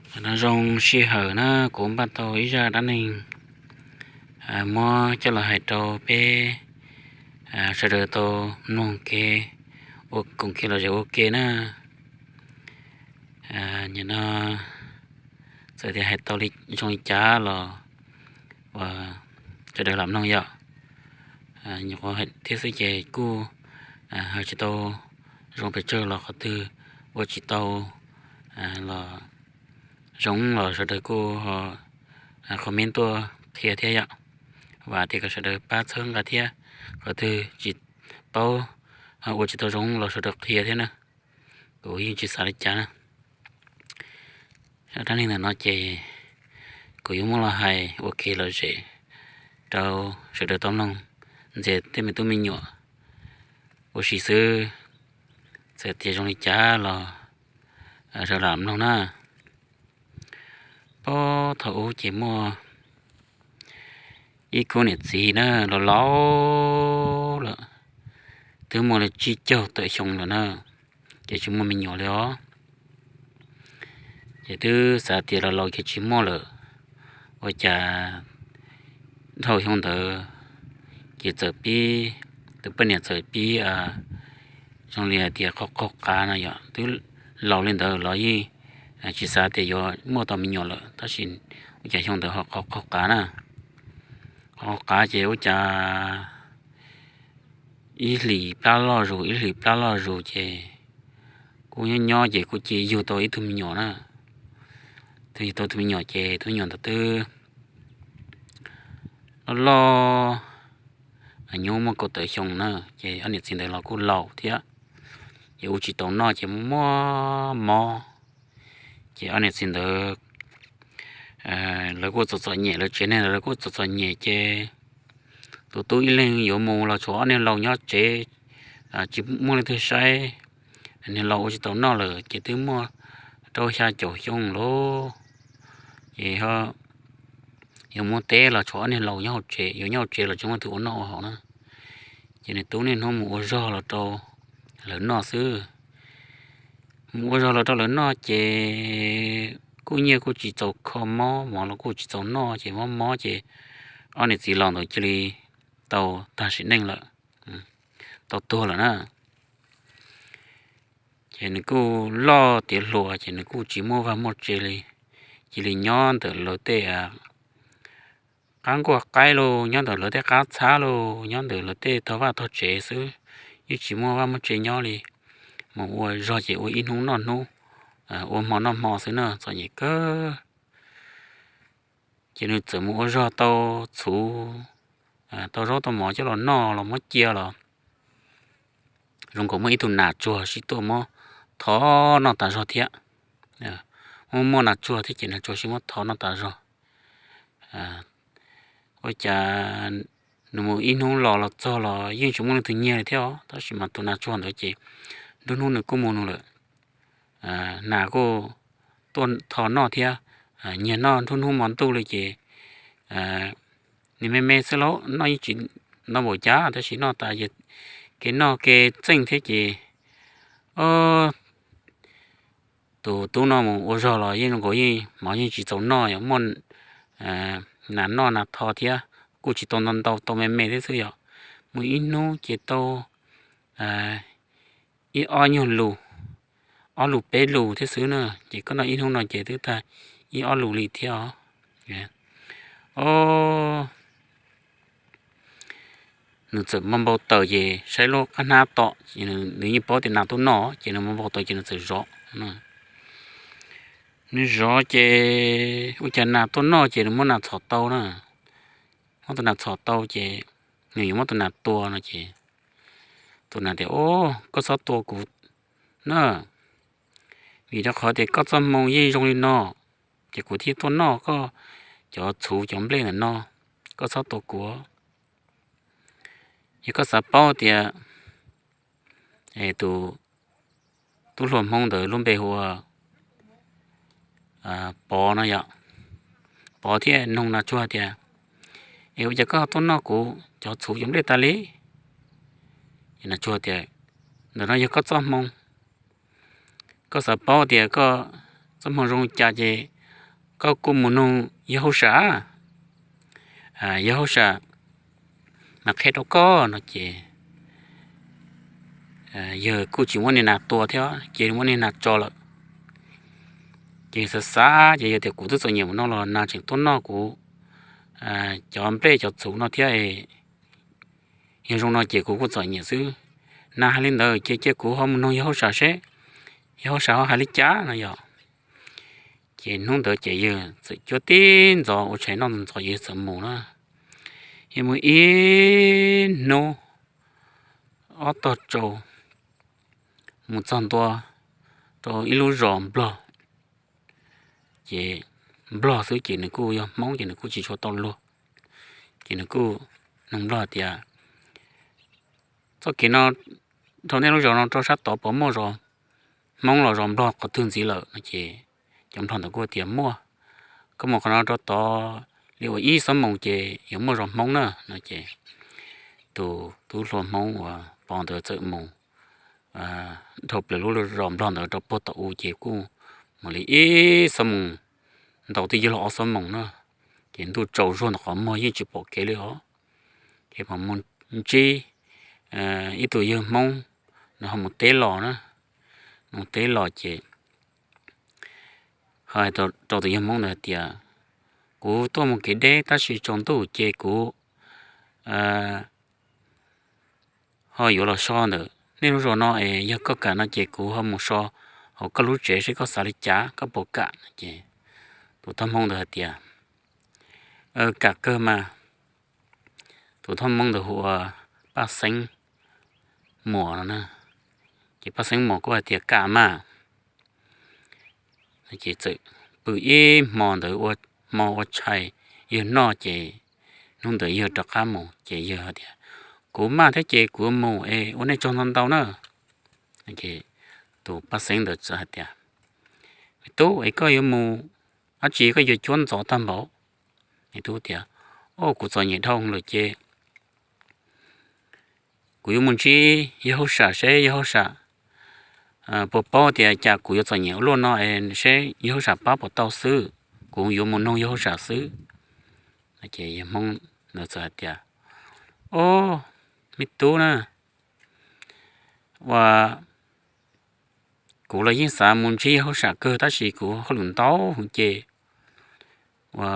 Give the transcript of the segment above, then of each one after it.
Qhov no zoo sij hawm na, kuv npaj tau ib zaj dab neeg muab coj los hais rau peb sawv daws tau mloog ke, ua koom ke los zem ua ke na. Nim no txawm tias hais tau zoo li cas los uas sawv daws lam mloog yom. Nyuam qhuav hais thiab xwb ces kuj hais tsis tau zoo pes tsawg los qhov twg ua tsis tau los zoo los sawv daws kuj ho comment tuaj qhia thiab yom. Vam tias kom sawv daws pab txhawb nqa thiab, qhov twg tsis paub ho ua tsis tau zoo los sawv daws qhia thiab na. Kuv yeej tsis xav li cas na. Zaj dab neeg ntawm no ces kuv yuav muab los hais ua ke lom zem rau sawv daws tau mloog ntxias tej me tub me nyuam ua si xwb. Txawm tias zoo li cas los sawv daws lam mloog na. Puag thaum ub ces muaj ib khub niam txiv na, laus laus lawm, twb muaj li tsib caug tawm xyoo lawm na, ces tsis muaj me nyuam li os. Ces twb xav tias laus laus ces tsis muaj lawm, ua cas dhau xyoo ntawd ces txawm pib, tus poj niam txawm pib zoo li hais tias qaug qaug qav no yom. Twb laus li ntawd los yeej tsis xav tias yuav muaj tau me nyuam lawm, tab sis ua cas xyoo ntawd ho qaug qaug qav na. Qaug qaug qav ces ua cas ib hlis plab loj zus ib hlis plab loj zus ces kuj nyob nyob ces kuj cia yug tau ib tug me nyuam na. Twb yug tau tus me nyuam ces tus me nyuam ntawd twb loj loj, nyuaj muaj kaum tawm xyoo na, ces ob niam txiv ntawd los kuj laus thiab, ces ua tsis tau noj ces muaj mob. Ces ob niam txiv ntawd lawv kuj txom txom nyem, lawv tsev neeg lawv kuj txom txom nyem ces tus tub ib leeg yuav mus los tshuav ob niag laus nyob tsev, tsis muaj leej twg saib. Niag laus ua tsis tau noj lawm ces twb muaj rau xya caum xyoo lauj, ces yuav mus teb los tshuav ob niag laus nyob hauv tsev, yuav nyob hauv tsev los tsis muaj leej twg ua noj ua haus na. Ces nws tub niaj hnub mus ua zog los rau lawv noj xwb. Mus ua zog los rau lawv noj ces kuj nyiaj kuj tsis txaus kho mob, mov los kuj tsis txaus noj ces mob mob ces ob niam txiv laus ntawd cia li tau tag sim neej lawm, tau tuag lawm na. Ces nws kuj loj tiav hluas ces nws kuj tsis muaj vaj muaj tse li, cia li nyob ntawm lawv tej qab nkuaj qaib los nyob ntawm lawv tej qab txhab los nyob ntawm lawv tej tog vaj tog tsev xwb, yeej tsis muaj vaj muaj tse nyob li. Mus ua zog ces ua ib hnub noj hnub, ua hmo noj hmo xwb na, txom nyem kawg. Ces nws txawm mus ua zog tau txhuv, tau zaub tau mov coj los noj los muab cia los zoo nkaus muaj ib tug nas tsuag sib tuaj muab thov noj tas zog thiab. Muaj muaj nas tsuag thiab ces nas tsuag sib muab thov noj tas zog. Ua cas nws mus ib hnub los los txog los yeej tsis muaj leej twg nyiag li thiab os, tab sis mas tus nas tsuag ntawd ces nruab hnub nws kuj mus nws lawm. Nas kuj tuaj thov noj thiab, nyiag noj nruab hnub hmo ntuj li ces nws me me xwb lauj, noj yeej tsis ntau npaum cas tab sis noj tas kev noj kev txeej thiab ces tus tub no mus ua zog los yeej zoo nkaus yeej mov yeej tsis txaus noj, muaj nas noj nas tho thiab kuj tsis tau ntau ntau, tau me me thiab xwb yom. Mus ib hnub ces tau ib ob nyuag lus, ob lus peb lus thiab xwb na, ces koj noj ib hnub no ces twb tag ib ob lus li thiab os. Nws txawm npau npau taws ces saib lub qab hnab tom, nws yeej paub tias nas tuaj noj ces nws npau npau taws ces nws txawm zov. Nws zov ces ua cas nas tuaj noj ces nws muab nas txhom tau na. Muab tus nas txhom tau ces nws yuav muab tus nas tua no ces tus nas tias, Au, koj txhob tua kuv na, vim rau qhov tias koj txoj hmoo yeej zoo li no, ces kuv thiaj tuaj noj koj cov txhuv cov nplej ntawm no, koj txhob tua kuv. Yog koj xav paub tias tus tub hluas Hmoob ntawd lub npe hu ua Pov no yom, Pov thiaj noog nas tsuag tias, Es ua cas koj tuaj noj kuv cov txhuv cov nplej tas li? Nas tsuag tias, Ntawm no yog koj txoj hmoo, koj xav paub tias koj txoj hmoo zoo li cas ces koj kuj mus noog yawg hauj sam, yawg hauj sam mas qhia rau koj no ces yawg kuj tsis muab niag nas tua thiab ces muab niag nas tso lawm. Ces xav xav ces yawg tias kuv twb txom nyem mus no los nas tseem tuaj noj kuv cov nplej cov txhuv no thiab, yog zoo no ces kuv kuj txom nyem xwb. Nas hais li ntawd ces cia kuv ho mus noog yawg hauj sam seb yawg hauj sam ho hais li cas no yog. Ces hnub ntawd ces yawg txawm cuab tib ntxov ua tshais noj ntxov yawg txawm mus na. Yawg mus ib hnub ob tog tsau mus txog ntua rau ib lub zos nplog. Ces nplog xwb ces nws kuj yog Hmoob ces nws kuj tsis tshua tau luag. Ces nws kuj noog nplog tias txoj kev no dhau nej lub zos no rau sab tod puas muaj zos Hmoob los zos nplog qhov twg ntxiv lawm no ces cov nplog ntawd kuj tias muaj, koj mus qhov no rau tod li uas ib xuab moos ces yuav muaj zos Hmoob na no ces tus tub hluas Hmoob uas pog ntawd txawm mus dhau plaws lub zos nplog ntawd rau puag tom u ces kuj mus li ib xuab moos ntau twb yuav luag ob xuab moos na. Ces ntuj tsaus zuag ntawm qhov muag yeej tsis pom kev li os. Ces mas mus ntsib ib tug yawg Hmoob, nws ho mus teb los na, mus teb los ces ho hais rau tus yawg Hmoob ntawd hais tias kuv tuaj mus kev deb tab sis tsaus ntuj ces kuv ho yuav los so ntawm nej lub zos no es yog koj kam no ces kuv ho mus so hauv koj lub tsev seb koj xav li cas koj puas kam no ces tus thoj Hmoob ntawd hais tias kam kawg mas. Tus thoj Hmoob ntawd hu ua Paj Xeeb Muas no na. Ces Paj Xeeb Muas kuj hais tias kam mas. Ces txawm pw ib hmo ntawd ua hmo ua tshais yawg noj ces hnub ntawd yawg rov qab mus ces yawg hais tias kuv maj thiab ces kuv mus es ua nej tsaug ntau ntau na. Tus Paj Xeeb ntawd txawm hais tias me tub es koj yuav mus dab tsi koj yuav cuab ntxov tag npaum? Tub tias o kuv txom nyem dhau lawm ces kuv yuav mus ntsib yawg hauj sam seb yawg hauj sam puas paub tias cas kuv yuav txom nyem ua luaj no es seb yawg hauj sam pab puas tau xwb, kuv yuav mus noog yawg hauj sam xwb. Ces yawg Hmoob ntawd txawm hais tias o me tub na, ua kuv los yeej xav mus ntsib yawg hauj sam kawg tab sis kuv hauj lwm ntau ces ua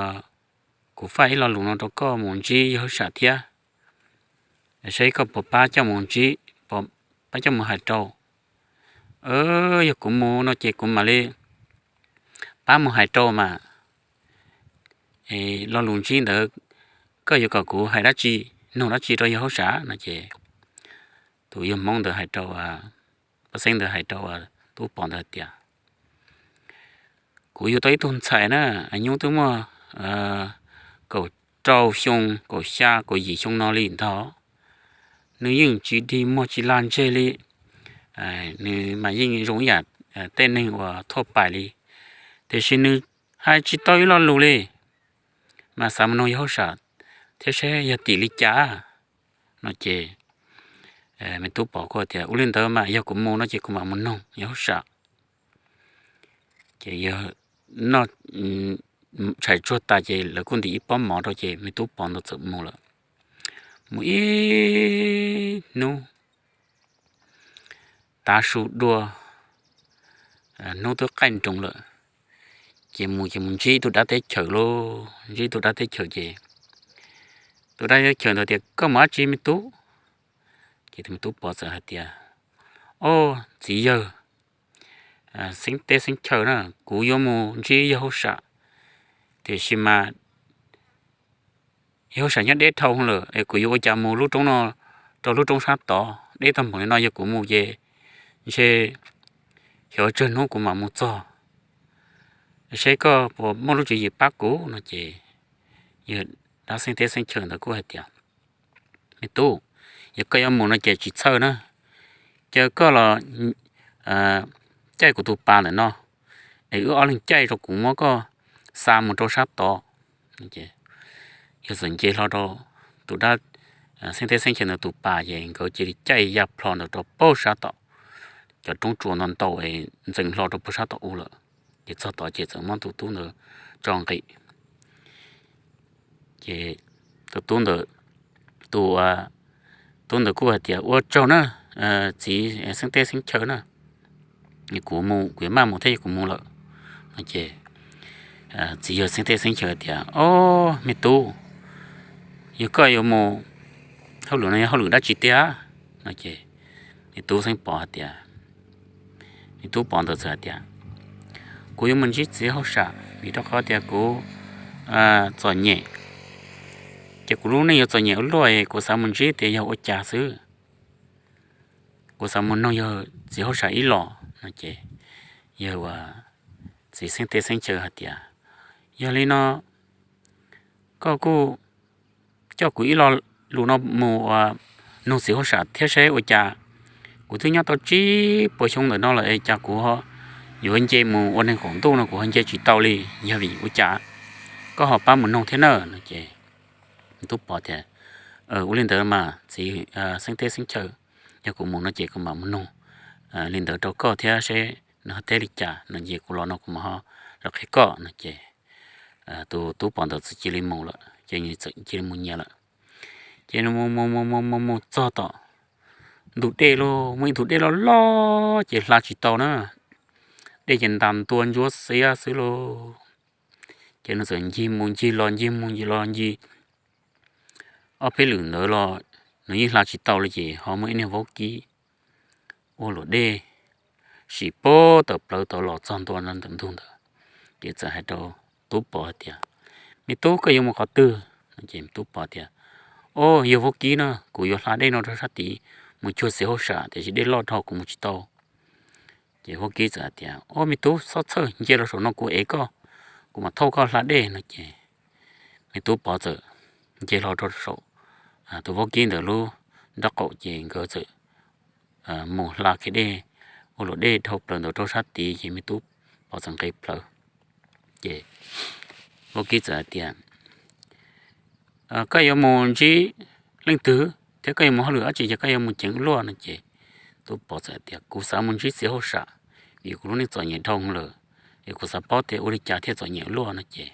kuv faj ib lo lus no rau koj mus ntsib yawg hauj sam thiab seb koj puas pab coj mus ntsib, pab coj mus hais rau. Yog kuv mus no ces kuv mam li pab mus hais rau mas. Lo lus ntsib ntawd koj yuav kom kuv hais dab tsi, nug dab tsi rau yawg hauj sam no ces tus yawg Hmoob ntawd hais rau, Paj Xeeb ntawd hais rau tub pov ntawd hais tias kuv yug tau ib tug ntxhais na, nyuj twb muaj kaum rau xyoo, kaum xya kaum yim xyoo no li ntag. Nws yeej tsis dig muag tsis lag ntseg li, nws mas yeej zoo ib yam tej neeg uas thuaj pais li, tiam sis nws hais tsis tau ib lo lus li, mas xav mus noog yawg hauj sam thiab seb yog tim li cas no ces me tub pov kuj tias ua li ntawd mas yog kuv mus no ces kuv mam mus noog yawg hauj sam. Ces yawg noj tshais tsuag tas ces lawv kuj ntim ib pob mov rau ces me tub pov ntawd txawm mus lawm. Mus ib hnub tav su dua, hnub twb qaij nroos lawm, ces mus ces mus ntsib tus dab teb chaws lauj, ntsib tus dab teb chaws ces tus dab teb chaws ntawd tias koj mus dab tsi me tub? Ces tus me tub pov txawm hais tias o txiv yawg, xeeb teb xeeb chaw na, kuv yuav mus ntsib yawg hauj sam, tiam sis mas yawg hauj sam nyob deb dhau lawm es kuv yuav ua cas mus lub roob no rau lub roob sab tod, deb tag npaum li no yog kuv mus ces ntshe xyov tsawg hnub kuv mam mus txog, seb koj puas muaj lub tswv yim pab kuv no ces yawg dab xeeb teb xeeb chaw ntawd kuj hais tias me tub, yog koj yuav mus no ces tsis txhawj na, cia koj los caij kuv tus pas ntawm no es wb ob leeg caij rau kuv muab koj xa mus rau sab tod. Yawg txawm nce hlo rau tus dab xeeb teb xeeb chaw ntawd tus pas ces nkawd cia li caij ya plho ntawd rau puag sab tom cov roob tsuas ntau ntau es ntxeev hlo rau puag sab tom u lawm. Ces txog tod ces txawm muab tus tub ntawd tso nqis. Ces tus tub ntawd, tus tub ntawd kuj hais tias, Ua tsaug na, txiv xeeb teb xeeb chaw na, kuv mus, kuv yuav maj mus thiab, kuv mus lawm. No ces txiv yawg xeeb teb xeeb chaw tias, Ob, me tub, yog koj yuav mus, hauj lwm no yog hauj lwm dab tsi tiag? No ces nws tub xeeb pov hais tias, nws tub pov ntawd txawm hais tias, Kuv yuav mus ntsib txiv hauj sam vim rau qhov tias kuv txom nyem, ces kuv lub neej yuav txom nyem ua luaj, kuv xav mus ntsib tias yog ua cas xwb. Kuv xav mus noog yawg txiv hauj sam ib los. No ces yawg uas txiv xeeb teb xeeb chaw hais tias, Yog li no koj kuj coj kuv ib lo lus no mus ua noog txiv hauj sam thiab seb ua cas. Kuv twb nyob tau tsib puas xyoo ntawm no lawm es cas kuv yuav nce mus ua neeg qaum ntuj no kuv ho nce tsis tau li, yog vim ua cas? Koj ho pab mus noog thiab na. No ces tub pov tias, Ua li ntawd mas txiv xeeb teb xeeb chaw, yog kuv mus no ces kuv mam mus noog li ntawd rau koj thiab seb nws ho teb li cas no ces kuv los no kuv mam ho los qhia koj. No ces tus tub pov ntawd txawm cia li mus lawm, ces nws txawm cia li mus nyias lawm. Ces nws mus mus mus mus mus mus txog tom ntug dej lauj, muaj ib tug dej loj loj ces hla tsis tau na. Dej ces ntas ntua ntsuab xiab xwb lauj. Ces nws txawm ncig mus ncig los ncig mus ncig los ncig ob peb lwm ntawd los nws yeej hla tsis tau li ces ho muaj ib niag vaub kib ua luam dej sim pab tawm plaws tau los txog ntua ntawm ntug ntawd. Ces txawm hais rau tub pov hais tias, Me tub, koj yuav mus qhov twg? Ces tub pov tias, Ob, yog vaub kib na, kuv yuav hla dej no rau sab tid mus cuag txiv hauj sam tiam sis dej loj dhau kuv mus tsis tau. Ces vaub kib txawm hais tias, Ob, me tub, txhob txhawj, nce los saum no kuv ev koj, kuv mam thauj koj hla dej. No ces me tub pov txawm nce hlo rau saum tus vaub kib ntawd lub nraub qaum ces nkawd txawm mus hla kiag dej ua luam dej dhau plaws ntawd rau sab tid ces me tub pov txawm nqis plawv. Ces vaub kib txawm hais tias, Koj yuav mus ntsib leej twg thiab koj yuav mus hauj lwm dab tsi ces koj yuav mus ceev luaj? No ces tub pov txawm tias, Kuv xav mus ntsib txiv hauj sam vim kuv lub neej txom nyem dhau lawm, es kuv xav paub tias ua li cas thiaj txom nyem luaj. No ces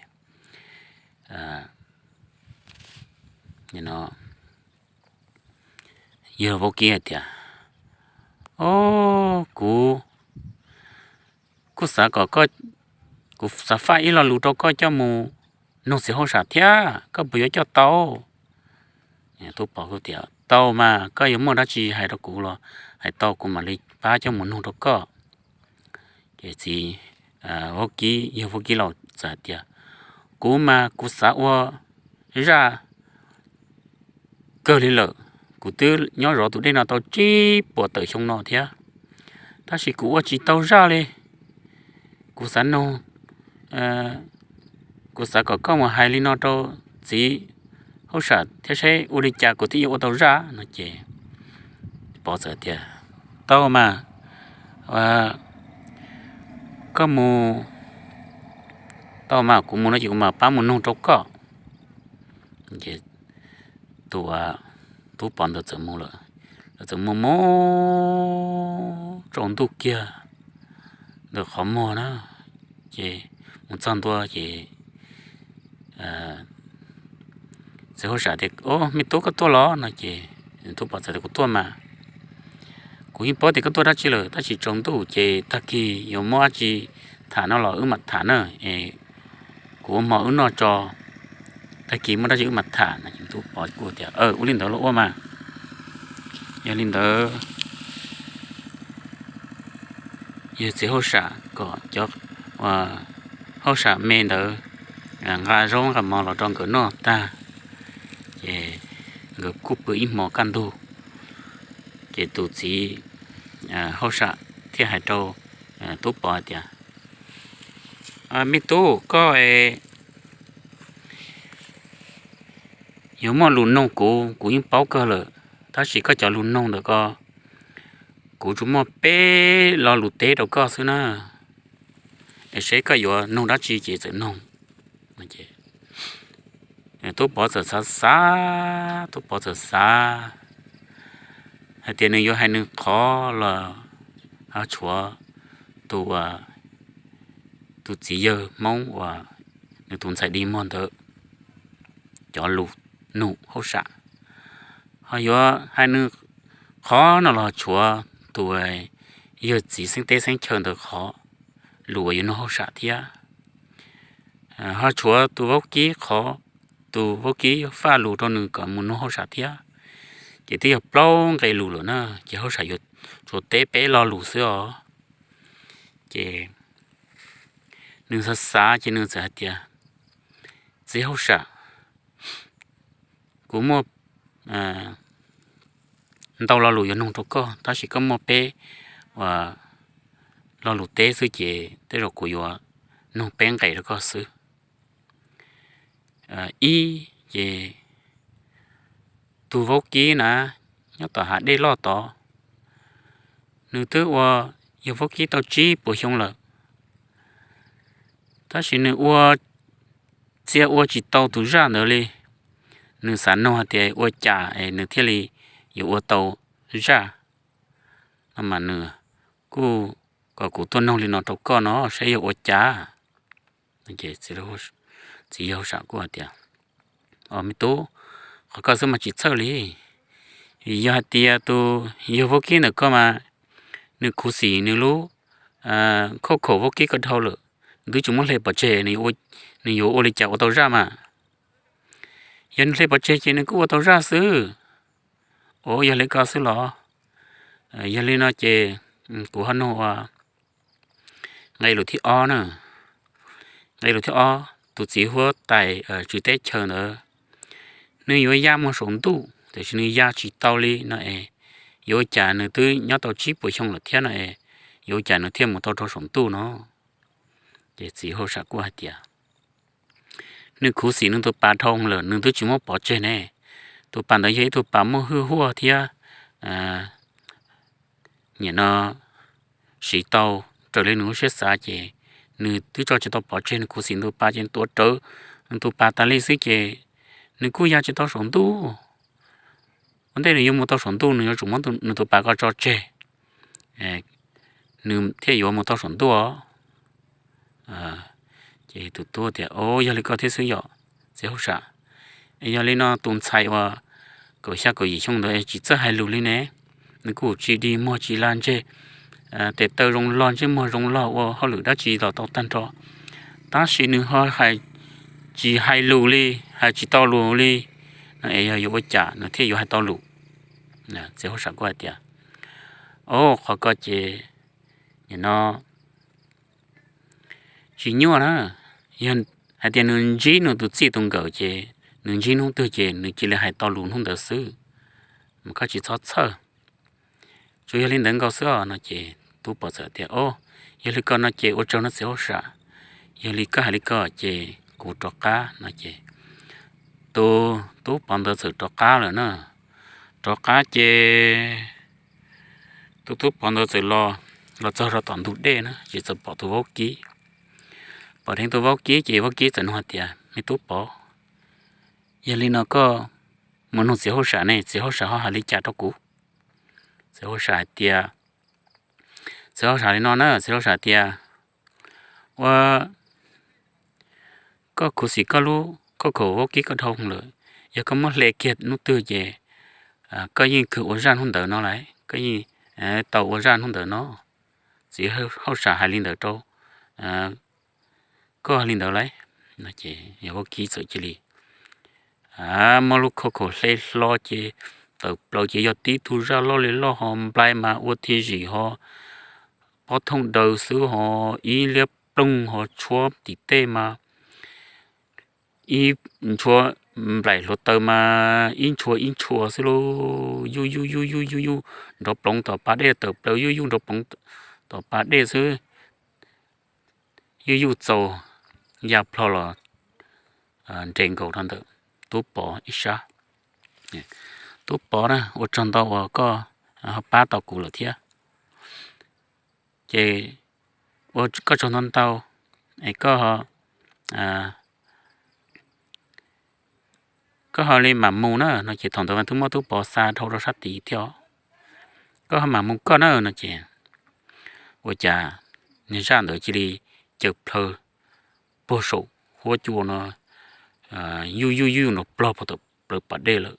yawg vaub kib hais tias, Ob, kuv kuj xav kom koj, kuv xav faj ib lo lus rau koj coj mus noog txiv hauj sam thiab, koj puas yuav coj tau? Tub pov kuj tias, Tau mas, koj yuav muaj dab tsi hais rau kuv los hais tau, kuv mam li pab coj mus noog rau koj. Ces txiv vaub kib, yawg vaub kib laus txawm hais tias, Kuv mas kuv xav ua zaj kawg li lawm. Kuv twb nyob zov tus dej no tau tsib puas tawm xyoo no thiab, tab sis kuv ua tsis tau zaj li. Kuv xav noog, kuv xav kom koj mus hais li no rau txiv hauj sam thiab seb ua li cas kuv thiaj yuav ua tau zaj. No ces pov txawm tias, Tau mas, koj mus, tau mas, kuv mus no ces kuv mam pab mus noog rau koj. Ces tus tub pov ntawd txawm mus lawm. Lawv txawm mus mus tsaus ntuj kiag ntawm qhov muag na, ces mus txog ntua ces txiv hauj sam tias, Ob, me tub, koj tuaj los? No ces tub pov txawm tias, Kuv tuaj mas. Kuv yeej paub tias koj tuaj dab tsi lawm, tab sis tsaus ntuj ces tag kis yuav muaj dab tsi tham no los wb mam tham na, es kuv ua hmo wb noj tso, tag kis muaj dab tsi wb mam tham. No ces tub pov kuj tias, Ua li ntawd los ua mas. Yog li ntawd yawg txiv hauj sam kom cov hauj sam me ntawd nqa zaub nqa mov los rau nkawd noj tag, ces nkawd kuj pw ib hmo kaj ntug. Ces tus txiv hauj sam thiaj hais rau tub pov hais tias, Me tub, koj yuav muaj lus noog kuv, kuv yeej paub kawg lawm, tab sis koj cov lus noog ntawm ko kuv tsuas muaj peb lo lus teb rau koj xwb na, es seb koj yuav noog dab tsi ces txawm noog. Tub pov txawm xav xav, tub pov txawm xav hais tias nws yuav hais nws qhov los ho tshuav tus, tus txiv yawg Hmoob uas nws tus ntxhais dig muag ntawd cov lus nug hauj sam. Ho yuav hais nws qhov no los tshuav tus yawg txiv xeeb teb xeeb chaw ntawd qhov lus uas yuav nug hauj sam thiab. Ho tshuav tus vaub kib qhov, tus vaub kib faj lus rau nws kom mus nug hauj sam thiab. Ces twb yog plaub nqe lus lawm na, ces hauj sam yuav tshuav teb peb lo lus xwb os. Ces nws xav xav ces nws txawm hais tias, Txiv hauj sam, kuv muaj ntau lo lus yuav nug rau koj, tab sis koj muaj peb lo lus teb xwb ces tej zaum kuv yuav nug peb nqe rau koj xwb. Ib ces tus vaub kib na, nyob tom hav dej loj tod, nws twb ua yawg vaub kib tau tsib puas xyoo lawm, tab sis nws ua txia ua tsis tau tus zaj ntawd li. Nws xav nug hais tias ua cas es nws thiaj li yuav ua tau zaj no mas nws kuj kom kuv tuaj nug li no rau koj no saib yog ua cas. Txiv yawg hauj sam kuj hais tias, Os me tub, qhov koj xwb mas tsis txhawj li. Vim yog hais tias tus yawg vaub kib ntawm koj mas nws khuv xim nws lub khauj khaum vaub kib ko dhau lawm, nws twb tsis muab hle pov tseg, nws yuav ua li cas ua tau zaj mas? Yog nws hle pov tseg ces nws kuj ua tau zaj xwb. Os, yog li ko xwb los? Yog li no ces kuv ho nug ua nqe lus thib ob na. Nqe lus thib ob, tus txiv huab tais tswv teb chaws ntawd, nws yuav ya muag saum ntuj, tiam sis nws ya tsis tau li no es, yuav ua cas nws twb nyob tau tsib puas xyoo lawm thiab no es, yuav ua cas nws thiaj mus tau rau saum ntuj no? Ces txiv hauj sam kuj hais tias, Nws khuv xim nws tus pas dhau lawm, nws twb tsis muab pov tseg ne. Tus pas ntawd yog ib tug pas muaj hwj huaj thiab, nim no siv tau raws li nws lub siab xav ces nws twb tso tsis tau pov tseg, nws khuv xim nws tus pas ces tuav rawv nws tus pas tas li xwb ces nws kuj ya tsis tau saum ntuj. Ua ntej nws yuav mus tau saum ntuj nws yuav tsum muab nws tus pas ko tso tseg, nws thiaj yuav mus tau saum ntuj os. Ces tus tub tias, Os, yog li ko thiab xwb yom, txiv hauj sam. Yog li no tus ntxhais uas kaum xya kaum yim xyoo ntawd tsis txawj hais lus li ne, nws kuj tsis dig muag tsis lag ntseg, tes taw zoo log ntsej muag zoo log ua hauj lwm dab tsi los tau tag nrho, tab sis nws ho hais tsis hais lus li, hais tsis tau lus li no es yog yuav ua cas nws thiaj yuav hais tau lus? Txiv hauj sam kuj hais tias, Os, qhov ko ces nim no tsis nyuaj na. Yog hais tias nws ntsib nws tus txij tus nkawm ces nws ntsib hnub twg ces nws cia li hais tau lus hnub ntawd xwb, mas koj tsis txhob txhawj. Tsuas yog li ntawd nkaus xwb os no ces tub pov txawm tias, Os, yog li ko no ces ua tsaug no txiv hauj sam, yog li koj hais li ko ces kuv rov qab no ces tus tub pov ntawd txawm rov qab lawm na. Rov qab ces tus tub pov ntawd txawm los, los txog rau tom ntug dej na ces txawm pom tus vaub kib. Pom dheev tus vaub kib ces vaub kib txawm nug hais tias, Me tub pov, yog li no koj mus nug txiv hauj sam ne, txiv hauj sam ho hais li cas rau kuv? Txiv hauj sam hais tias, txiv hauj sam li no na, txiv hauj sam tias, Ua, koj khuv xim koj lub khauj khaum vaub kib koj dhau lawm, yog koj muab hle kiag hnub twg ces koj yeej kawg ua zaj hnub ntawd no lauj, koj yeej tau ua zaj hnub ntawd no. Txiv hauj sam hais li ntawd rau koj li ntawd lauj. Ces vaub kib txawm cia li muab lub khauj khaum hle hlo ces tawm plaws ces yog tib tug zaj loj li loj ho nplai mas ua thiaj zim ho pob thooj daws xwb ho ib liab ploog ho tshuab tim tej mas ib ntshuab nplaim hluav taws mas ib ntshua ib ntshua xwb lauj. Yuj yuj yuj yuj yuj yuj nrov ploov tom pas dej, tawm plaws yuj yuj nrov ploov tom pas dej xwb. Yuj yuj txaus ya plho los nres nkaus rau ntawm Tub Pov ib sab. Tub Pov na, ua tsaug ntau uas koj ho pab tau kuv lawm thiab. Ces ua koj tsaug ntau ntau es koj ho li mam mus na no ces thaum ntawd mas twb muab Tub Pov xa dhau rau sab tid thiab. Koj ho mam mus koj na no ces ua cas niag zaj ntawd cia li caws plhaw puag saum huab cua no yuj yuj yuj nrov plog puag tom plawv pas dej lawm.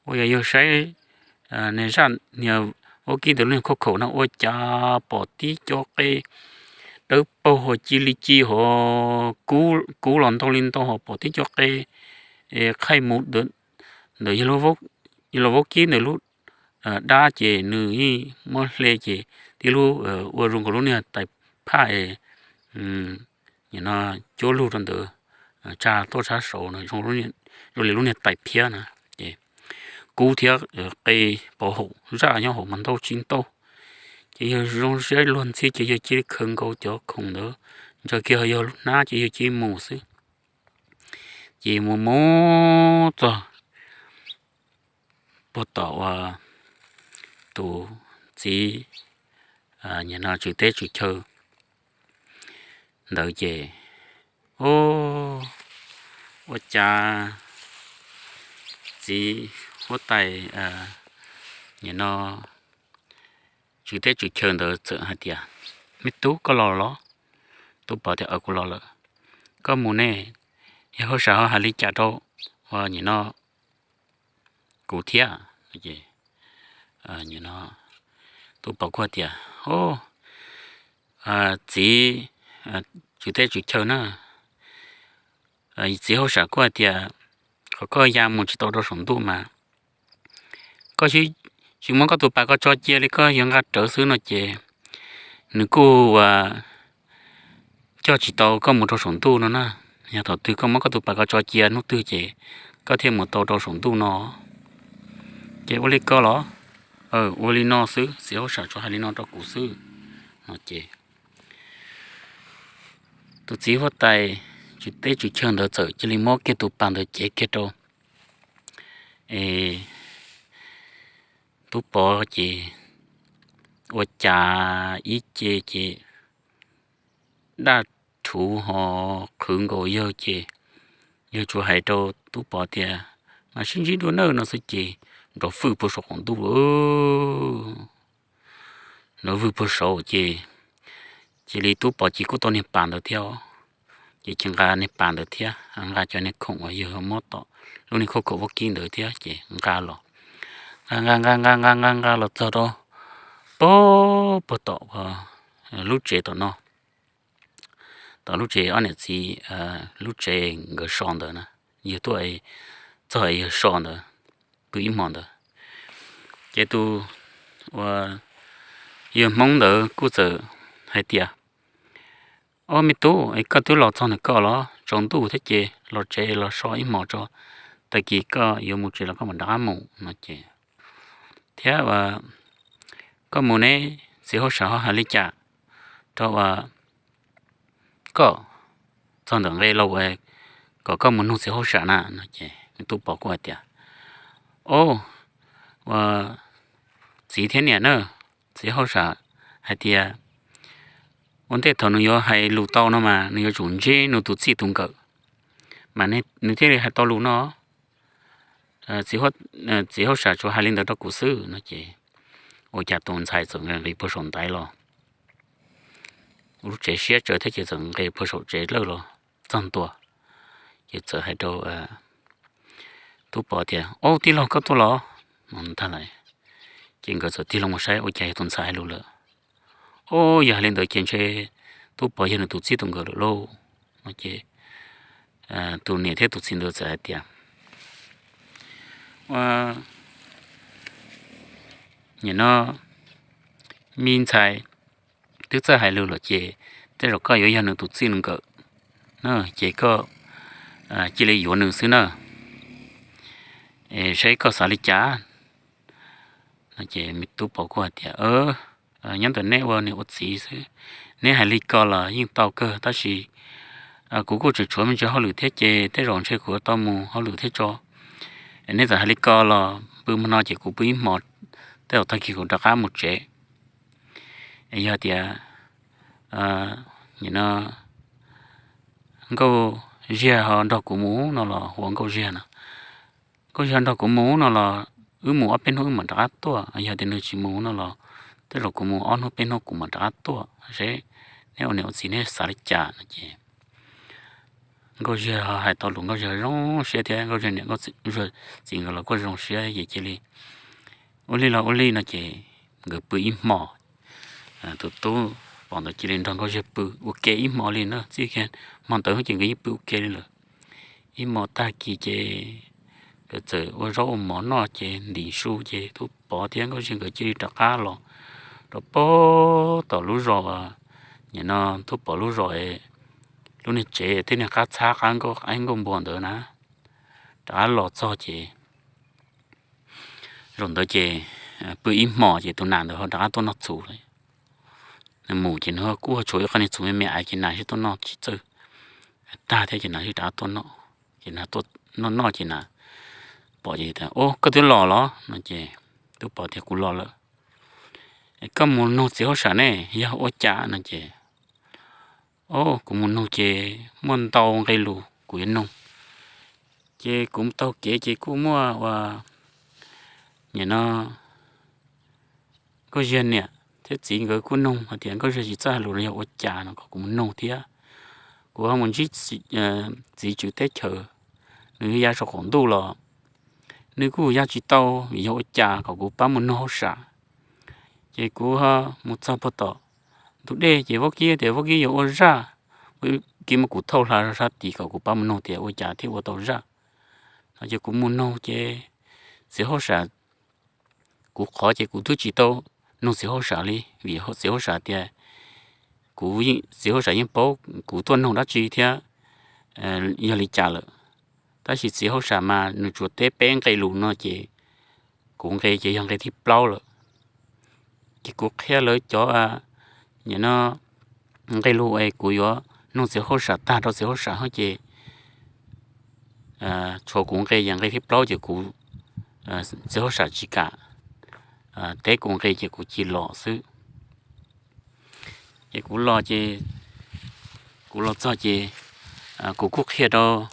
Ua yog yawg saib niag zaj niag vaub kib ntawd lub niag khauj khaum no ua cas pom tib co qe dawb paug hos ci li ci hos kub los ntau li ntau hos pom tib co qe qhaij mus ntawm yawg los vaub kib ntawm lub dab ces nws yeej muab hle ces tib lub ua zoo nkaus lub niag tais phaj es no cuab lug rau ntawd tsa tuaj sab saud no zoo li lub niag tais phiab na. Ces kub thiab qe pov haum zaj nyob hauv mas ntau tsis ntau. Ces yawg zoo siab luag ntxhi ces yawg cia li khaws nkaus cov khoom ntawd ntsaws kiag yawg lub hnab ces yawg cia li mus xwb. Ces mus mus txog puag tom uas tus txiv nim no tswv teb tswv chaw ntawd ces, o, ua cas txiv huab tais nim no tswv teb tswv chaw ntawd txawm hais tias, Me tub, koj los los? Tub Pov tias, Aws, kuv los lawm. Koj mus ne, yawg hauj sam ho hais li cas rau nim no kuv thiab? Tub Pov kuj tias, Txiv tswv teb tswv chaw na, txiv hauj sam kuj hais tias qhov koj ya mus tsis tau rau saum ntuj mas koj tsis muab koj tus pas ko tso cia li, koj yuav nqa rawv xwb no ces nws kuj coj tsis tau koj mus rau saum ntuj no na. Yog thaum twg koj muab koj tus pas ko tso cia hnub twg ces koj thiaj mus tau rau saum ntuj no. Ces ua li ko los? Ua li no xwb, txiv hauj sam tsuas hais li no rau kuv xwb no ces tus txiv huab tais tswv teb tswv chaw ntawd txawm cia li muab kiag tus pas ntawd cev kiag rau es Tub Pov ces ua cas ib ce ces daj rhuv ho qhwv nkaus yawg ces yawg tsuas hais rau Tub Pov tias, Mam sib ntsib dua nawb no xwb ces nrov vwj puag saum qaum ntuj lawm. Nrov vwj puag saud ces cia li Tub Pov ces kuj tau niag pas ntawd thiab, ces cia nqa niag pas ntawd thiab nqa cov niag khoom uas yawg muab tom lub niag khauj khaum vaub kib ntawd thiab ces nqa los, nqa nqa nqa nqa nqa nqa nqa los txog rau pag puag tom lub tsev tom no, tom lub tsev ob niam txiv, lub tsev nkawd so ntawd na, yawg tuaj txog yawg so ntawd, pw ib hmos ntawd. Ces tus uas yawg Hmoob ntawd kuj txawm hais tias, Ob, me tub, es koj twb los txog ntawm koj los? Tsaus ntuj thiab ces los tsev los so ib hmos tso, tag kis koj yuav mus tsev los koj mam rov qab mus no ces, thiab koj mus ne, txiv hauj sam ho hais li cas rau uas koj txog ntawm nqe los kom koj mus nug txiv hauj sam na no ces Tub Pov kuj hais tias, Ob, ua txiv thiab niam na, txiv hauj sam hais tias ua ntej thaum nws yuav hais lus tau no mas nws yuav tsum ntsib nws tus txij tus nkawm mas nws thiaj li hais tau lus no. Txiv hauj sam tsuas hais li ntawd rau kuv xwb no ces ua cas tus ntxhais txawm nqis nqis puag saum ntaiv los, lub tsev siab tsawv thiab ces txawm nqis puag saum tsev lawj los txog ntua, ces txawm hais rau Tub Pov tias, Ob, tij laug, koj tuaj los? Ntag lawm. Ces nkawd txawm tig loo mus saib ua cas yog tus ntxhais hais lus lawm. Ob, yog hais li ntawd ces ntshe Tub Pov yog nws tus txij tus nkawm lawm lauj no ces tus niam thiab tus txiv ntawd txawm hais tias, Ua, nim no me ntxhais twb txawj hais lus lawm ces tej zaum koj yuav yog nws tus txij nws nkawm na, ces koj cia li yuav nws xwb na, saib koj xav li cas. Ces Tub Pov kuj hais tias, Nyob ntawm neb ua niam ua txiv xwb, neb hais li ko los yeej tau kawg, tab sis kuv kuj tseem tshuav me ntsis hauj lwm thiab ces tej zaum ntshe kuv yuav tau mus hauj lwm thiab tso. Neb txawm hais li ko los pw hmo no ces kuv pw ib hmos, tej zaum tag kis kuv rov qab mus tsev. Yog tias nim no Nkauj Ziag ho nrog kuv mus no los, hu ua Nkauj Ziag no, Nkauj Ziag nrog kuv mus no los wb mus ob peb hnub wb mam rov qab tuaj. Yog tias nws tsis mus no los tej zaum kuv mus ob hnub peb hnub kuv mam rov qab tuaj, seb neb ua niam ua txiv neb xav li cas no ces Nkauj Ziag hais tau lus Nkauj Ziag zoo siab thiab Nkauj Ziag niam Nkauj Ziag txiv nkawd los kuj zoo siab ces cia li ua li los ua li no ces nkawd pw ib hmo. Tus tub Pov ntawd cia li nrog Nkauj Ziag pw ua ke ib hmo li na, txij kiag hmo ntawd ces nkawd yeej pw ua ke li lawm. Ib hmo tag kis ces nkawd txawm ua zaub ua mov noj ces ntim su ces tub Pov thiab Nkauj Ziag nkawd cia li rov qab los rau pem tom lub zos, nim no tub Pov lub zos, lub niag tsev thiab niag qab txhab qab nkauj npua ntawd na. Rov qab los txog ces zaum ntawd ces pw ib hmo ces tus nas ntawd ho rov qab tuaj noj txhuv lawm. Nws mus ces nws kuj ho tshuav ib qho niag txhuv me me ais ces nas sib tuaj noj tsis txawj tag thiab ces nas sib rov qab tuaj noj. Ces nas tuaj noj noj ces nas pom ces tias, Ub, koj twb los los? No ces tub Pov tias, Kuv los lawm. Koj mus nug txiv hauj sam ne yog ua cas? No ces, Ub, kuv mus nug ces muaj ntau nqe lus kuv yuav nug. Ces kuv taug kev ces kuj muaj ua, nim no Nkauj Ziag niam thiab txiv nkawd kuj nug hais tias Nkauj Ziag tsis txawj hais lus los yog ua cas no kom kuv mus nug thiab. Kuv ho mus ntsib txiv tswv teb chaws, nws ya saum qaum ntuj los nws kuj ya tsis tau vim yog ua cas kom kuv pab mus nug hauj sam. Ces kuv ho mus txog puag tom ntug dej ces Vaub Kib tias Vaub Kib yuav ua zaj, Vaub Kib muab kuv thauj hla rau sab tid kom kuv pab mus nug tias ua cas thiaj ua tau zaj. No ces kuv mus nug ces txiv hauj sam, kuv qhov ces kuv twb tsis tau nug txiv hauj sam li vim txiv hauj sam tias kuv, txiv hauj sam yeej paub kuv tuaj nug dab tsi thiab yog li cas lawm. Tab sis txiv hauj sam mas nws tsuas teb peb nqe lus no ces kuv nqe ces yog nqe thib plaub lawm. Ces kuv qhia lawv cov, nim no nqe lus es kuv yuav nug txiv hauj sam tag rau txiv hauj sam hos ces tshuav kuv nqe ces nqe thib plaub ces kuv, txiv hauj sam tsis kam teb kuv nqe ces kuv cia li los xwb. Ces kuv los ces, kuv los txog ces kuv kuj qhia rau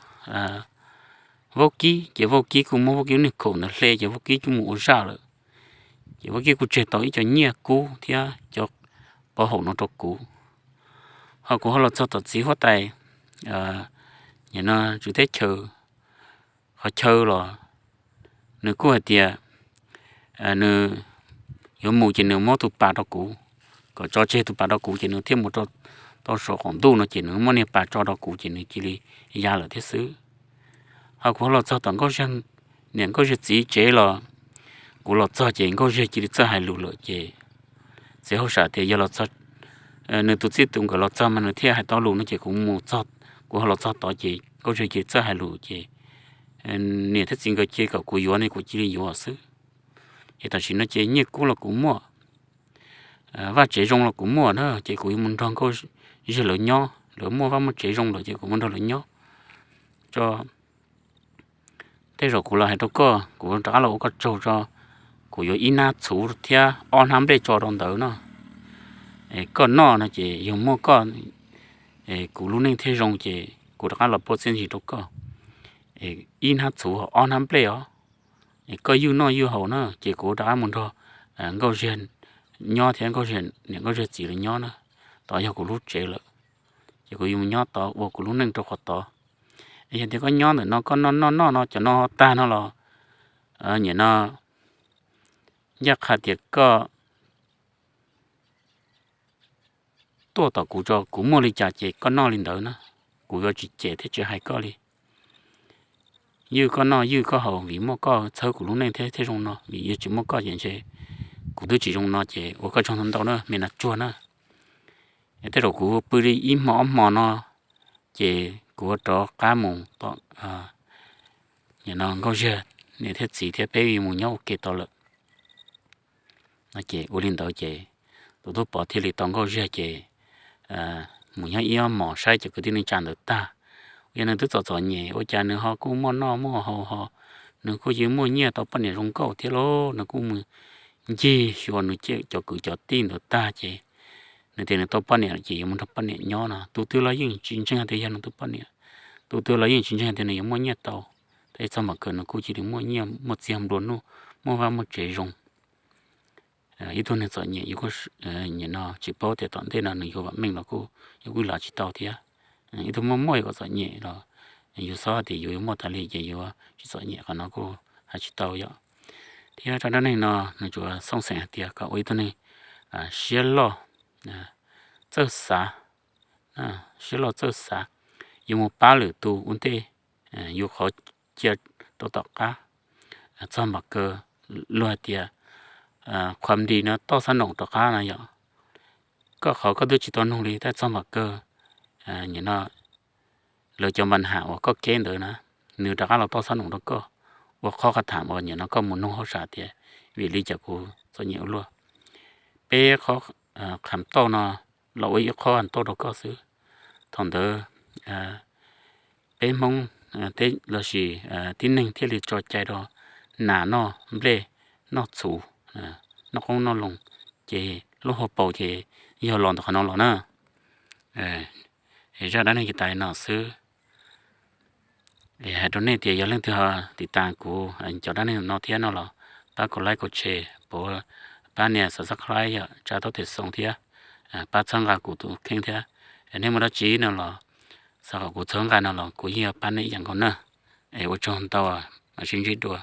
Vaub Kib ces Vaub Kib kuj muab Vaub Kib lub niag khoom ntawd hle ces Vaub Kib kuj mus ua zaj lawm. Ces Vaub Kib kuj tseg tau ib co nyiaj kub thiab cov pov haum no rau kuv. Ho kuv ho los txog tom txiv huab tais, nim no tswv teb chaws qhov chaw los nws kuj hais tias nws yuav mus ces nws muab tus pas rau kuv, kom tso tseg tus pas rau kuv ces nws thiaj mus rau, tau saum qaum ntuj no ces nws muab niag pas tso rau kuv ces nws cia li ya lawm thiab xwb. Ho kuv ho los txog tom Nkauj Ziag niam Nkauj Ziag txiv tsev los, kuv los txog ces Nkauj Ziag cia li txawj hais lus lawm ces txiv hauj sam tias yog los txog, nws tus txij tus nkawm los txog mas nws thiaj hais tau lus no ces kuv mus txog, kuv ho los txog tod ces Nkauj Ziag cia li txawj hais lus ces niam thiab txiv nkawd cia li kom kuv yuav ne kuv cia li yuav xwb. Ces tam sim no ces nyiaj kub los kuv muaj, vaj tsev zoo los kuv muaj na ces kuv yuav mus nrog Nkauj Ziag lawv nyob, lawv muaj vaj muaj tsev zoo lawm ces kuv mus nrog lawv nyob tso. Tej zaum kuv los hais rau koj, kuv rov qab los ua koj tsaug tso, kuv yuav ib hnab txhuv thiab ob hnab nplej tso rau ntawd no, koj noj no ces yog muaj koj, kuv lub neej thiaj zoo ces kuv rov qab los puaj txiaj ntsig rau koj. Ib hnab txhuv ob hnab nplej os, koj ywj noj ywj haus na ces kuv rov qab mus nrog Nkauj Ziag nyob thiab Nkauj Ziag niam Nkauj Ziag txiv lawv nyob na. Tod yog kuv lub tsev lawm, ces kuv yuav mus nyob tod ua kuv lub neej rau qhov tod. Yog tias koj nyob ntawm no koj noj noj noj no cov no tag no los, nim no ncaj qha tias koj tuaj tom kuv tso, kuv muaj li cas ces koj noj li ntawd na, kuv yuav tsis cem thiab tsis hais koj li. Ywj koj noj ywj koj haus vim muaj koj txhawb kuv lub neej thiab thiaj zoo no, vim yog tsis muaj koj ces ntshe kuv twb tsis zoo no ces ua koj tsaug ntau ntau na me nas tsuag na. Tej zaum kuv pw li ib hmo ob hmo no ces kuv rov qab mus tom, nim no Nkauj Ziag niam thiab txiv thiab peb mus nyob ua ke tod lawm. No ces ua li ntawd ces tus tub Pov thiaj li tau Nkauj Ziag ces mus nyob ib ob hmos saib cov kwv tij neej tsa ntawd tag. Yog nws twb txom txom nyem ua cas nws ho kuj muaj noj muaj haus ho nws kuj yeej muaj nyiaj tau poj niam zoo nkauj thiab lauj, nws kuj mus ncig xyuas nws cov kwv cov tij ntawd tag ces nws tias nws tau poj niam ces yuav mus nrog poj niam nyob no. Tus twg los yeej tsis ntseeg tias yog nws tus poj niam, tus twg los yeej tsis ntseeg tias nws yuav muaj nyiaj tau. Tab sis txog mam kawg nws kuj cia li muaj nyiaj muaj txiag nplua nuj, muaj vaj muaj tsev zoo. Ib tug neeg txom nyem yus kuj, nim no tsis paub tias tom ntej no nws yuav vam meej los kuj yus kuj lav tsis tau thiab. Ib tug muaj muaj kom txom nyem los Yus xav hais tias yus yuav muaj tas li ces yuav tsis txom nyem, qhov no kuj hais tsis tau yom. Thiab zaj dab neeg no nws tsuas xooj xeem hais tias kom ua ib tug neeg siab loj, txawj xav, siab loj txawj xav, yuav mus pab lwm tus ua ntej yus qhov cia rau tom qab. Txog npaum kaw, luag hais tias qhuam nti no toj xab noom rov qab no yom. Koj qhov koj twb tsis tau nug li tab txog npaum kaw, nim no lawv cov npa ham uas koj keb ntawd na, nws rov qab los toj xab noom rau koj, ua qhov qha tham uas nim no koj mus nug hauj sam tias vim li cas kuv txom nyem ua luaj. Peb qhov qham toj no los ua ib qhov qham toj rau koj xwb. Thaum ntawd peb Hmoob teb lossis tib neeg thiaj li tso cai rau nas noj nplej, noj txhuv, noj qoob noj loo, ces lub hauv paus ces yog los ntawm qhov no los na. Zaj dab neeg ces tas li no xwb. Hais rau nej tias yog leej twg ho tiv tas kuv cov dab neeg no thiab no los pab kom like kom share, pab nias subscribe yom, tsa tau tes xoo thiab pab txhawb nqa kuv tus kheej thiab. Nej muaj dab tsi no los xav kom kuv txhawb nqa no los kuv yeej yuav pab nej ib yam nkaus na. Es ua tsaug ntau, mam sib ntsib dua.